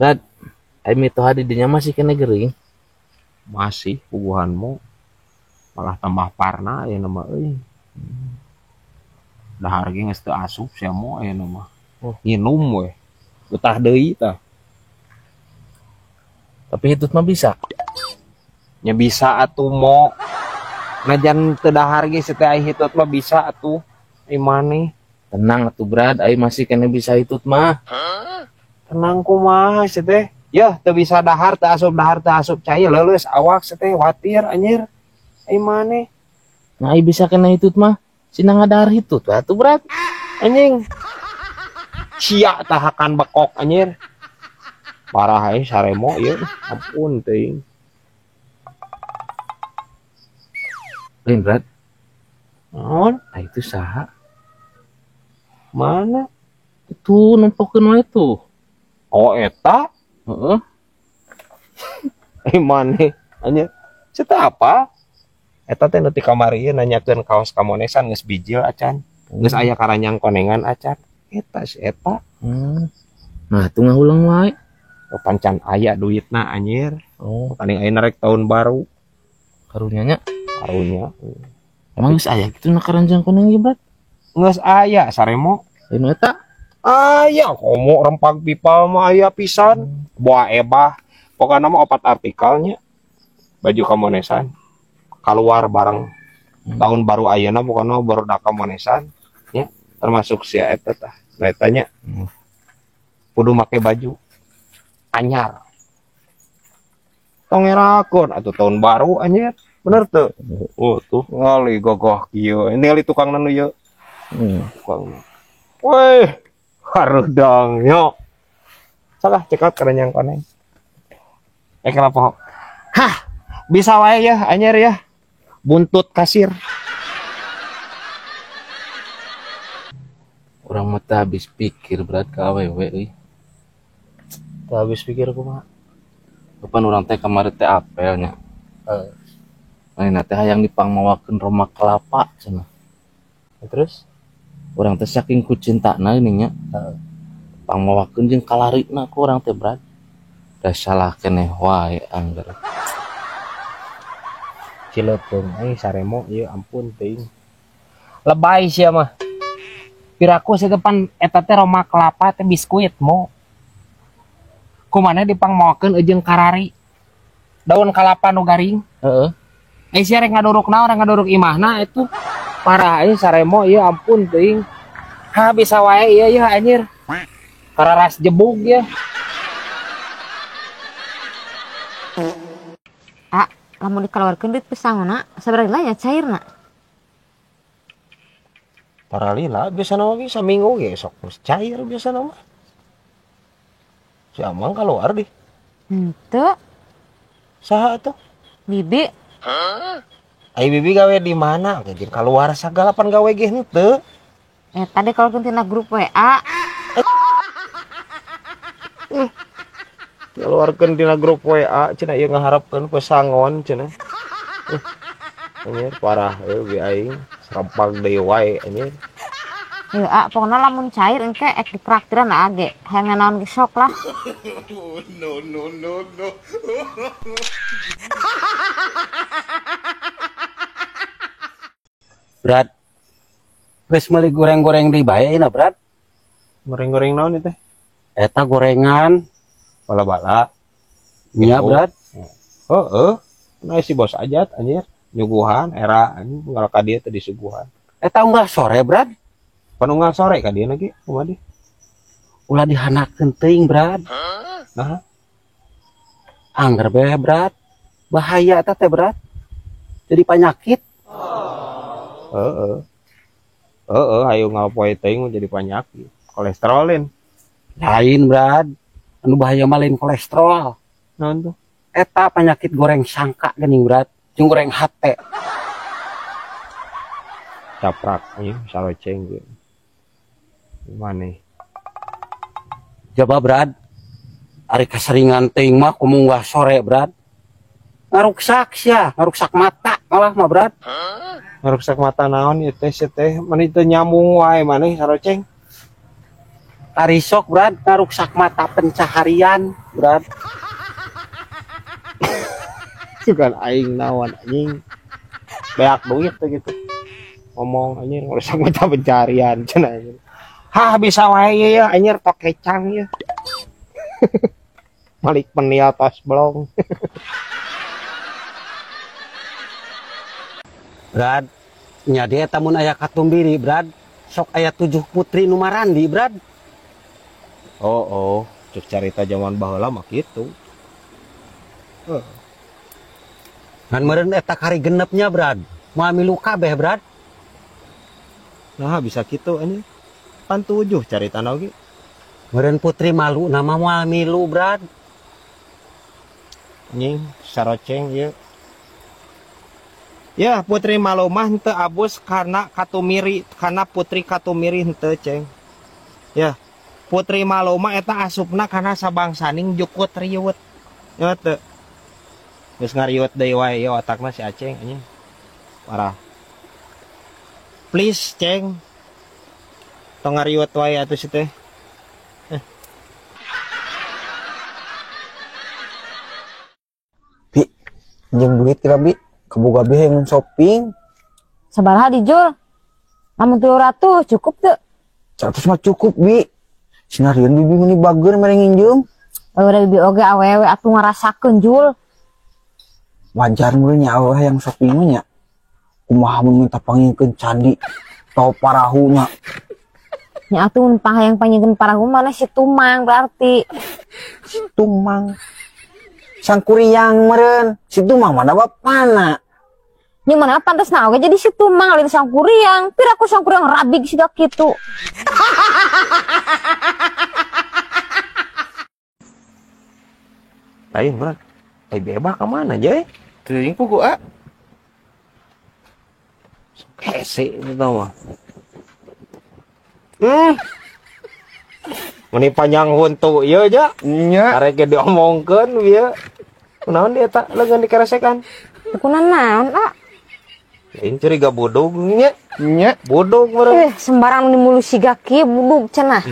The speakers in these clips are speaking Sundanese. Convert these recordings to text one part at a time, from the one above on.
Brad, ai mitoha di dinya masih kena gering. Masih puguhanmu malah tambah parna aya nama euy. Dahar ge geus teu asup sia mo aya nama. Oh. Nginum we. Betah deui tah. Tapi hitut mah bisa. Nya bisa atuh mo. Najan teu dahar ge si teh ai hitut mah bisa atuh. Ai maneh. Tenang atuh Brad, ai masih kena bisa hitut mah. Tenang kumaha si teh. Yeuh teu bisa dahar, teu asup dahar, teu asup cai leuleus awak si teh watir anjir. Ai maneh. Nah, ai bisa kena hitut mah. Sina ngadahar hitut atuh Brad. Anjing. Sia tahakan bekok anjir. Parah ai saremo ieu. Ampun teuing. Lain Brad. Naon? Nah, itu saha? Mana? Itu nempokeun wae tuh. Oh eta? Heeh. Eh maneh anjir. Ceta apa? Eta teh nu ti kamari ieu nanyakeun kaos kamonesan geus bijil acan. Geus aya karanjang konengan acan. Eta si eta. Nah, itu ngahulang wae. Oh, pancan aya duitna anjir. Oh, paling ayeuna rek tahun baru. Karunya nya. Karunya. Emang geus aya kitu na karanjang koneng ieu, Brad? Geus aya saremo. Lain eta? Aya komo rempag pipa mah aya pisan. Boa ebah. Pokokna mah 4 artikelnya. Baju kamonesan keluar bareng. Tahun baru ayeuna pokokna baru da kamonesan nya, termasuk si eta tah. Nah eta nya. Kudu make baju anyar. Tong ngerakeun atuh tahun baru anjir. Bener teu? Oh tuh. Ngali gogoh kieu. Ningali tukangna nu ieu. Tukangna. Weh, harudang yo. Salah cekot keranjang koneng. Kenapa? Hah, bisa wae ya anjir ya. Buntut kasir. Urang mah teu habis pikir berat ka awewe euy. Teu habis pikir kumaha? Kapan urang teh kamari teh apelnya? Heeh. Manehna teh hayang dipangmawakeun roma kelapa cenah. Terus? Urang teh saking ku cintana geuning nya. Heeh. Pangmawakeun jeung kalarina ku urang teh berat. Da salah keneh wae angger. Cileupkeun euy saremo ieu ampun teuing. Lebay sia mah. Piraku sia teh pan eta teh roma kelapa teh biskuit mo. Kumaneh dipangmawakeun jeung karari. Daun kalapa nu garing. Heeh. Sia rek ngaduruk naon, rek ngaduruk imahna itu. Parah euy saremo ieu ampun teuing. Ha bisa wae ieu ieu anjir. Kararas jebug ya. Ah, lamun dikeluarkeun duit pesangona sabaraha nya cairna? Paralila biasana mah bisa minggu ge sok geus cair biasana mah. Si Amang keluar deh. Henteu. Saha atuh? Bibi. Hah? Ai bibi gawe di mana? Jeung keluar sagala pan gawe ge henteu. Tadi kalau tina grup WA. Keluarkeun tina grup WA cenah ieu ngaharepkeun pesangon cenah. Anjir parah euy bi aing serempag deui wae anjir. Heuh, ah, pokona lamun cair engke ek ditraktiran age. Hayang naon ge sok lah. No no no no. Brad. Geus meuli goreng-goreng deui bae ayeuna, Brad. Goreng-goreng naon ieu teh? Eta gorengan bala-bala. Nya, Gitu. Brad. Heeh. Nah si bos ajat anjir nyuguhan era anjing unggal ka dieu teh disuguhan. Eta unggal sore, Brad. Pan unggal sore ka dieu lagi kumaha di? Ulah dihanakeun teuing, Brad. Nah. Angger bae, Brad. Bahaya eta teh, Brad. Jadi penyakit. Heeh. Heeh, ayo ngalopoe teuing jadi penyakit. Kolesterolin. Lain, Brad. Anu bahaya mah lain kolesterol. Naon tuh? Eta penyakit goreng sangka geuning, Brad. Jeung goreng hate. Caprak anjing saroceng ge. Maneh. Jaba, Brad. Ari kaseringan teuing mah kumu unggal sore, Brad. Ngaruksak sia, ngaruksak mata malah mah, Brad. Ngaruksak mata naon ieu teh sia teh? Mani teu nyambung wae maneh saroceng. Karisok Brad ngaruksak mata pencaharian Brad. Sugan aing naon anjing. Beak duit teh gitu. Ngomong anjing ngerusak mata pencarian cenah anjing. Hah bisa wae ya anjir tokecang ya. Malik penil tos blong. Brad, nya dia eta mun aya katumbiri Brad, sok aya 7 putri nu marandi Brad. Oh oh, cek carita zaman baheula mah kitu. Ngan meureun eta kari genepnya Brad, moal milu kabeh Brad. Nah bisa kitu anjing. Pan 7 caritana oge. Meureun putri malu nama moal milu Brad. Anjing saroceng ieu. Ya putri malu mah henteu abus karena katumiri, karena putri katumiri henteu ceng. Ya putri malu mah eta asupna karena sabangsaning jukut riwet. Ya teu. Geus ngariwet deui wae ieu otakna si Aceng anjing. Parah. Please ceng. Tong ngariwet wae atuh si teh. Bi, jeung duit kira bi. Kaboga bi hayang shopping. Sabaraha dijul? Lamun 300 cukup teu? 100 mah cukup bi. Sinarieun bibi meuni bager mere nginjeum. Eueuh bibi oge awewe atuh ngarasakeun jul. Wajar meureun nya awewe hayang shopping mah nya. Kumaha mun minta pangingkeun candi atau parahu nya. Nya atuh mun hayang pangingkeun parahu mana si Tumang berarti. Si Tumang. Sangkuriang meureun, si Tumang mana bapana. Nya mana pantes na oge jadi si Tumang lain Sangkuriang. Piraku Sangkuriang rabig siga kitu. Lain Brad. Bebah ka mana jeh? Teuing pugu a. Hese itu mah. Meni panjang huntu ieu ja. Nya. Arek ge diomongkeun ieu. Kunaon dia tak leungeun dikeresekan? Kunaon naon, A? Lain curiga budug nya. Nya. Budug meureun. Sembarang di mulu siga kieu budug cenah.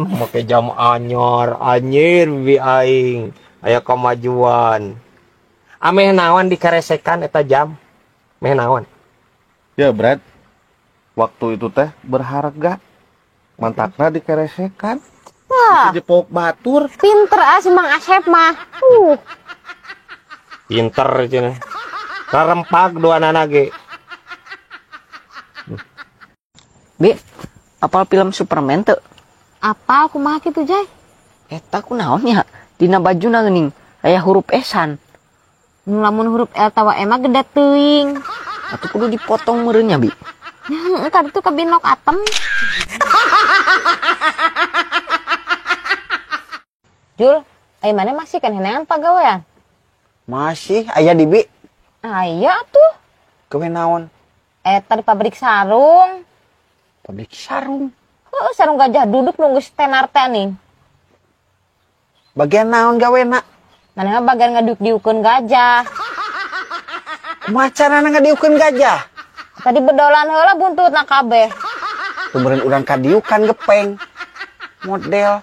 Make jam anyar anjir bi aing. Aya kemajuan. Ameh naon dikeresekan eta jam? Meh naon? Ya, Brad. Waktu itu teh berharga. Mantakna dikeresekan. Wah. Jepok batur. Pinter ah si Mang Asep mah. Pinter cenah. Rarempag dua nana ge. Bi, apal film Superman teu? Apal kumaha kitu, Jay? Eta kunaon nya? Dina bajuna geuning aya huruf esan. Lamun huruf L tawa E mah gede teuing. Atuh kudu dipotong meureun nya, Bi. Ya, tadi tuh kebinok atem. Jul, ayo mana masih kan henean pagawean? Masih, aya di Bi. Aya tuh. Gawe naon? Eta di pabrik sarung. Pabrik sarung? Heeh, sarung gajah duduk nunggu tenar teh nih. Bagian naon gawena? Mana mah bagian ngadiuk-diukeun gajah. Kumaha carana ngadiukeun gajah? Tadi bedolan heula buntutna kabeh. Tumeureun urang kadiukan gepeng. Model.